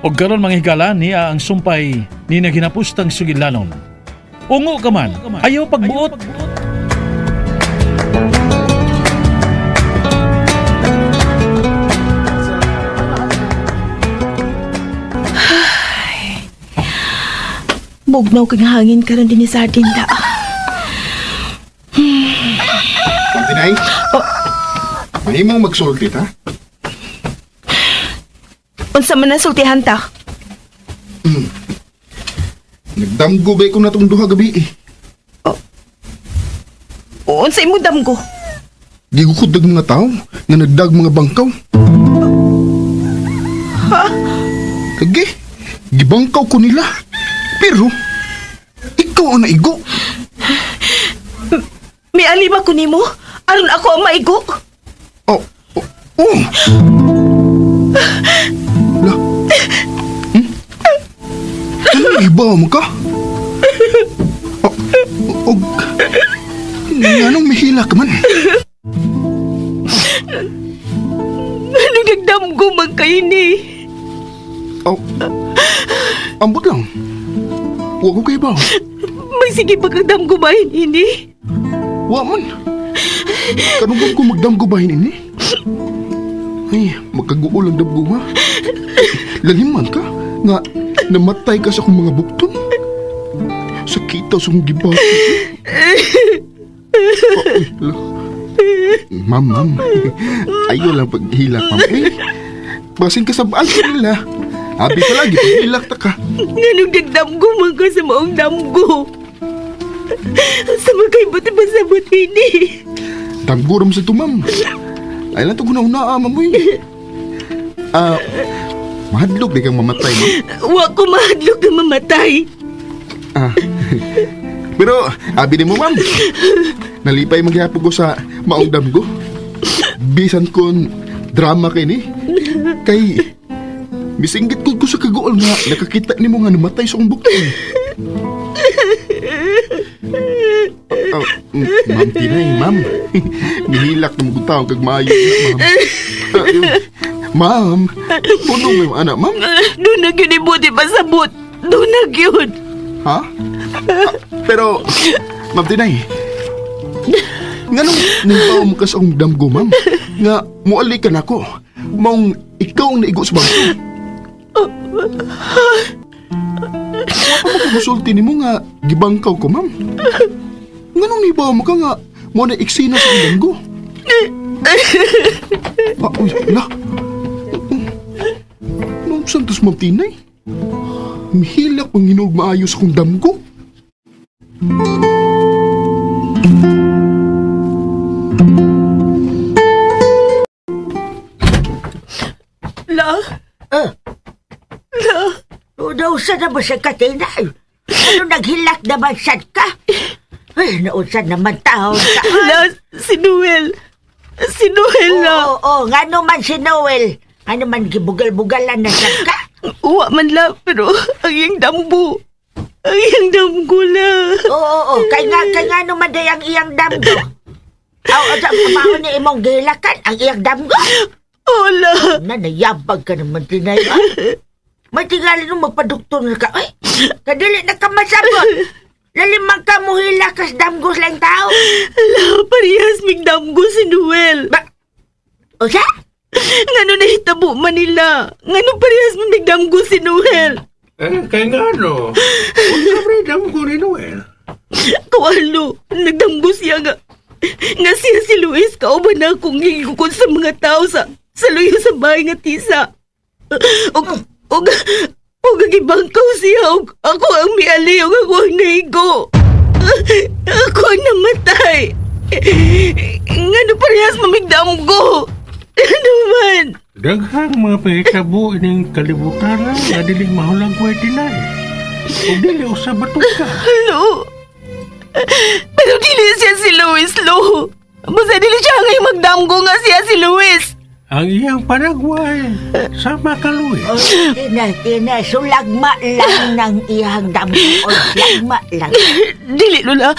Og karon mga higala niya ang sumpay ni naginapustang sugilanon. Ungo ka man, ayaw pagbuot. Bugnaw kang hangin karon dinhi sa hardin da. Tinay? Oh. Mahimong magsulti ta? Unsa man ang sultihan ta? Nagdamgo ba ko na itong duha gabi eh. Oh. Unsa imong damgo? Gigukod dag mga tao nga nagdag mga bangkaw. Ha? Kage, gibangkaw ko nila. Pero, ikaw ang naigo. May alima ko nimo? Aron ako ang maigo? Oh, oh, oh. La. Ano iba mo ka? Oh, oh, anong mihila ka man? Anong nagdamgo man kayo ni? Oh, ambot lang. Huwag ko kayo ba? May sige pagkagdamgo ba ini? Wa man. Kanugong ko magdamgo ba ini? Ay, magkaguol ang damgo ha. Laliman ka nga namatay ka sa akong mga bukton. Sakita sa akong gibati. Oh, ma'am, ma'am. Ayaw lang paghilak, ma'am. Eh, basin ka sa baan nila. Abi pa lagi, paghilak ta ka. Nganong nagdamgo man ka sa maong damgo? Sa mga kaibuti ba sa butini? Damgo ram sa ito, ma'am. Ay lang ito guna-una, ma'am. Mahadlok di kang mamatay, ma'am. Wa ko mahadlok na mamatay. Pero, abi ni mo, ma'am. Nalipay maghihapon ko sa maong damgo. Bisan kon drama kay ni. Kay, misinggit ko sa kaguol nga nakakita ni mo nga namatay sa akong bukton. Ma'am Tinay, ma'am. Nihilak na mga tao kag maayo na, ma'am. Ma'am, punong may anak, ma'am. Doon na yun ibuti pasabot. Doon na yun. Ha? Pero, ma'am Tinay, nganong nibaw mo ka sa akong damgo, ma'am? Nga, muali ka na ako. Maong ikaw ang naigo sa bangko. Wa pa mo ni mo nga gibangkaw ko, ma'am. Nganong nibaw mo ka nga mo na iksina sa akong damgo? Uy, la. Nung santos, ma'am Tinay? Mihilak pang hinog maayos akong damgo. La? La? Nausa na ba siya ka, Tinay? Ano naghilak naman siya ka? Ay, nausa naman taon ka. La, si Noel. Si Noel, la. Oo, oo, nga naman si Noel. Ano man gibugal-bugalan na siya ka? Uwa man la, pero ang iyang damgo. Ang iyang damgo, la. Oo, oo, kay nga naman day ang iyang damgo. Aw, mao ni imong gihilakan ang iyang damgo. Oo, la. Na, nayabag ka naman, Tinay. May tingali nung magpaduktor na ka. Ay, kadili na ka masabot. Lalimang ka muhila kas damgos lang tao. La, parehas mig damgo si Noel. Ba? O siya? Ngano nahitabo Manila? Ngano parehas mig damgo si Noel? Eh, kay ngano? Unsa man damgo ni Noel? Kawalo, nagdamgo siya nga. Nga siya si Luis, kauban na akong gigukod sa mga tao sa luyo sa bahay nga tisa. Og gibangkaw siya, og ako ang miali, og ako ang naigo. Ako ang namatay. Ngano parehas mamigdamgo? Ano man? Daghang mga pahitabo ining kalibutan nga dili mahulagway Tinay. Og dili usa batok ka. Lo. Pero dili siya si Luis, lo. Basta dili siya ngayong magdamgo nga siya si Luis. Ang iyang panagway, sama ka, Luis. Oh, Tina, sulagma lang ng iyang damgo. O, lagma lang. Dili, Lola.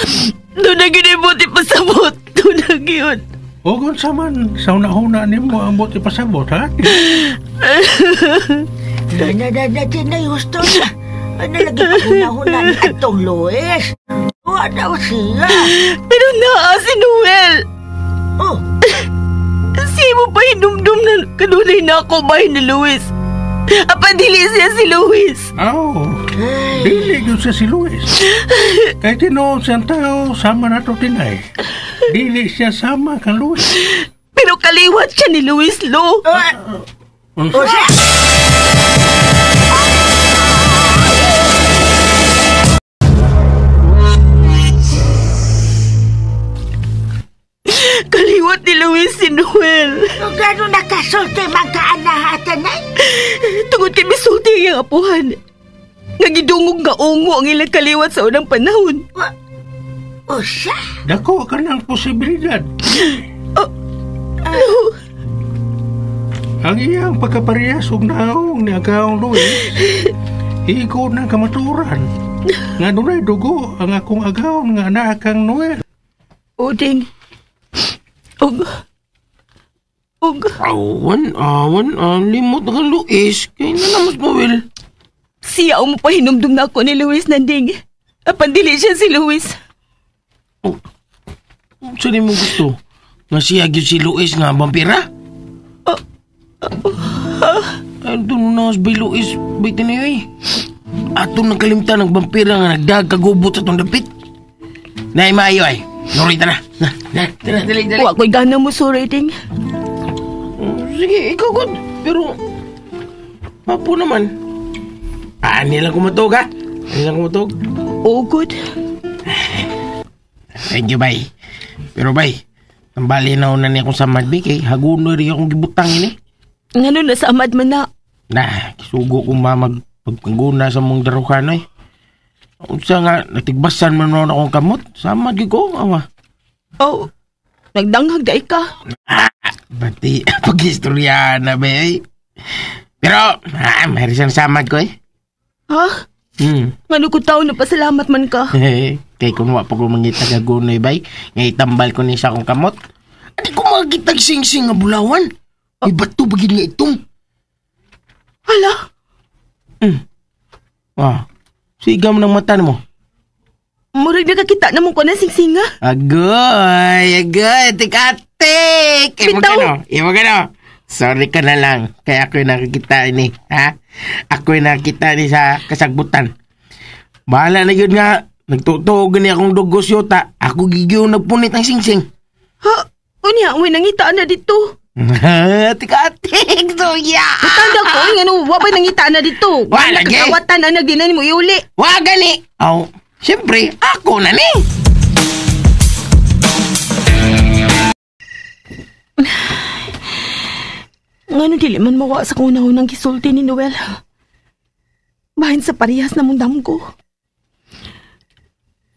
Doon na yun buti pasabot. Doon na yun. O kung sa man, sa una-una ni mo ang buti pasabot, ha? Na, tinay, gusto na. Ano lagi paghunahuna ni Atong Luis? Wala siya. Pero naa si Noel. Oh. Siya mo pa hinumdum na kanunay na ako bahay ni Luis. Apan dili siya si Luis. Aw, dili yun siya si Luis. Kay tinuod siyang tao, sama na to tinay. Dili siya sama kang Luis. Pero kaliwat siya ni Luis, Lo. O siya! Kaliwat ni Luis si Noel. Gano'n nakasulti man ka anahatanay? Tungod kay misulti ang iyang apuhan. Nga gidungog nga ungo ang ilang kaliwat sa unang panahon. O siya? Dako ka ng posibilidad. Ano? Ang iyang pagkaparehas og naong ni Agaong Luis, igo ng kamaturan. Nga dunay dugo ang akong agaon nga anak kang Noel. Uding. Og. Awan, limot na kang Luis. Kaya na namas Noel. Siya ang mapahinumdum na ako ni Luis Nanding. Apan dili siya si Luis. Oh, saan mo gusto? Nga siya gyud si Luis nga vampira? Ay, doon na bay Luis, bay tinayoy. Atong nagkalimtan ng vampira nga nagdagkagubot sa itong dapit. Nay, maayo ay. Norita na. Na, dali, dali. Wa ko'y gana mo, sorry, ding. Sige, ikaw god. Pero, papo naman. Ani lang kumatog, ha? Ani lang kumatog. Oh, good. Thank you, bay. Pero, bay, tambali na una niya akong samad, bay. Kay hagunoy rin akong gibutang ini. Ngano na sa amad man na? Nah, kisugo kong mamag pagpaguna sa mong darukan, eh. Unsa nga, natigbasan man noon akong kamot. Samad gyud ko, awa. Oh, nagdanghag dai ka. Ah, bati, pag-istorya na ba, eh. Pero, mayroon siyang samad ko, eh. Ha? Ngano ko tao na pasalamat man ka? Kay kung wa pa ko mangita kagunoy, bay, nga itambal ko ni sa akong kamot. Adi ko makakitag sing-sing nga bulawan. May bato ba gid nga itong? Hala? Ah, siga mo ng mata mo. Murag nakakita na mo ko na singsinga. Agoy, agoy, tik-atik. Bitaw. Imo ka no. Sorry ka na lang. Kaya ako'y nakikita ini, ha? Ako'y nakikita ni sa kasagbutan. Bahala na yun nga. Nagtutuog ni akong dugos yota. Ako gigiw nagpunit ang singsing. Ha? Unya, uy, nangita na dito. Tik-atik, Soya! Matanda ko, uy, ano, wa ba'y nangita na dito? Wa lagi. Nakakawatan na nagdinan mo iuli. Wa gani! Aw, siyempre, ako na ni! Ngano dili man mawa sa kunahon ng gisulti ni Noel. Bahin sa parehas na mong damgo.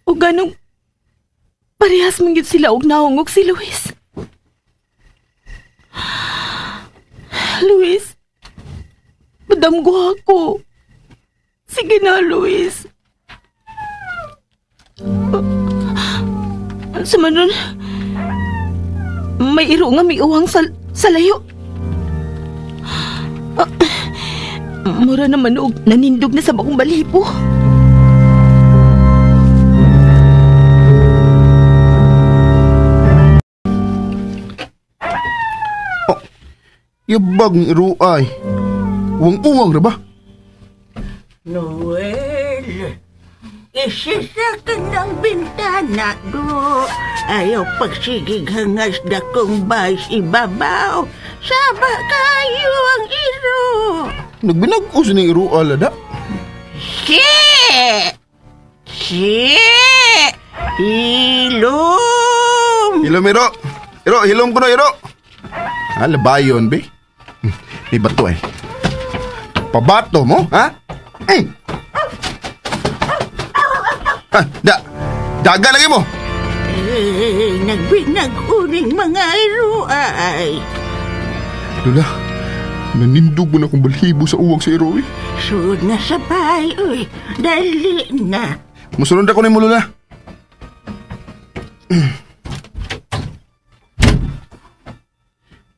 O ganong parehas man gyud sila og naong og si Luis. Luis, madamgo ako. Sige na, Luis. Sa man nun, may iro nga may uwang sa layo. Mura naman og nanindog na sa bakong balipo. Oh, yabag ng iro ay. Uwang-uwang ra ba? Noel, isisa ka ng bintana do. Ayaw pagsigig hangas dakong bays ibabaw. Saba kayo ang iro. Nagbinag-os ni iro alada. Si! Si! Hilom! Hilom, iro. Iro, hilom ko na, iro. Ah, labayon, be. May bato eh. Pabato mo, ha? Ha, daga lagi mo. Eh, nagbinag-uning mga iro ay. Lola, nanindog mo na akong balhibo sa uwang sa iro eh. Sud na sabay, uy. Dali na. Musunod ako ni mo, Lola.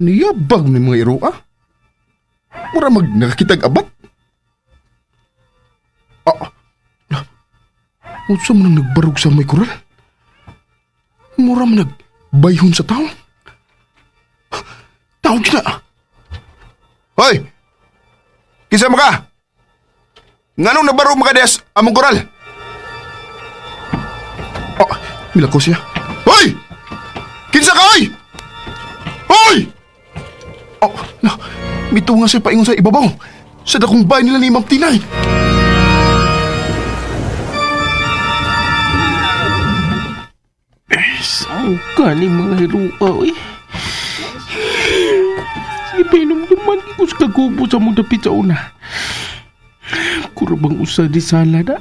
Niyabag ni mga iro, ah. Mura mag nakakitag abat. Unsa man ang nagbarog sa may koral? Mura man nagbayhon sa tao. Tao kina. Hoy! Kinsa man ka? Nganong nabarog man ka diha sa among koral? Oh, milakaw siya. Hoy! Kinsa ka, hoy? Hoy! Oh, na, mitunga siya paingon sa ibabaw. Sa dakong bahay nila ni Ma'am Tinay. Sangka ni mga hiruka, oy. Sige, pinumduman ko sa kagubo sa mong dapit sa una. Kurabang usa di sala na.